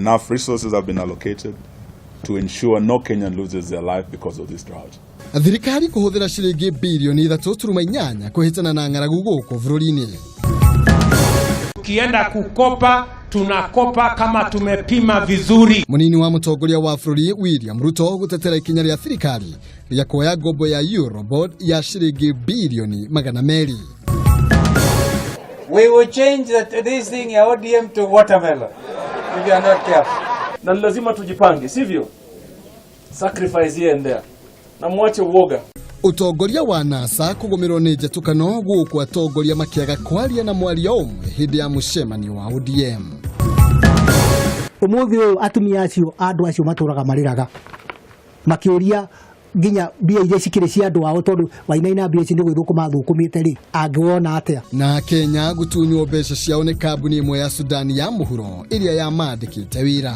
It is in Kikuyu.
Enough resources have been allocated to ensure no Kenyan loses their life because of this drought. Thirikari kũhũthĩra ciringi birioni 3.8 kũhĩtana na ng'aragu gũkũ bũrũri-inĩ. Tukienda kukopa, tunakopa kama tumepima vizuri. Mũnini wa mũtongoria wa bũrũri William Ruto gũtetera ikinya rĩa thirikari rĩa kuoya ngombo ya Eurobond ya ciringi birioni 200. We will change this thing ya ODM to watermelon if you are not careful. Na ni lazima tujipange, sivyo? Sacrifice here and there, na mwache uoga. Ũtongoria wa NASA kũgũmĩrwo nĩ njatũkano gũkũ atongoria makĩaga kwaria na mwaria ũmwe hĩndĩ ya mũcemanio wa ODM. Umuthi uyu atumia acio, andu acio maturaga mariraga makiuria nginya mbia iria cikiri cia andu ao, tondu Wainaina mbia ici nĩ gwĩthũkũma thũkũmĩte rĩ, angĩwona atĩa? Na Kenya gũtunywo mbeca ciao nĩ kambuni ĩmwe ya Sudani ya mũhuro ĩrĩa yamandĩkĩte wĩra.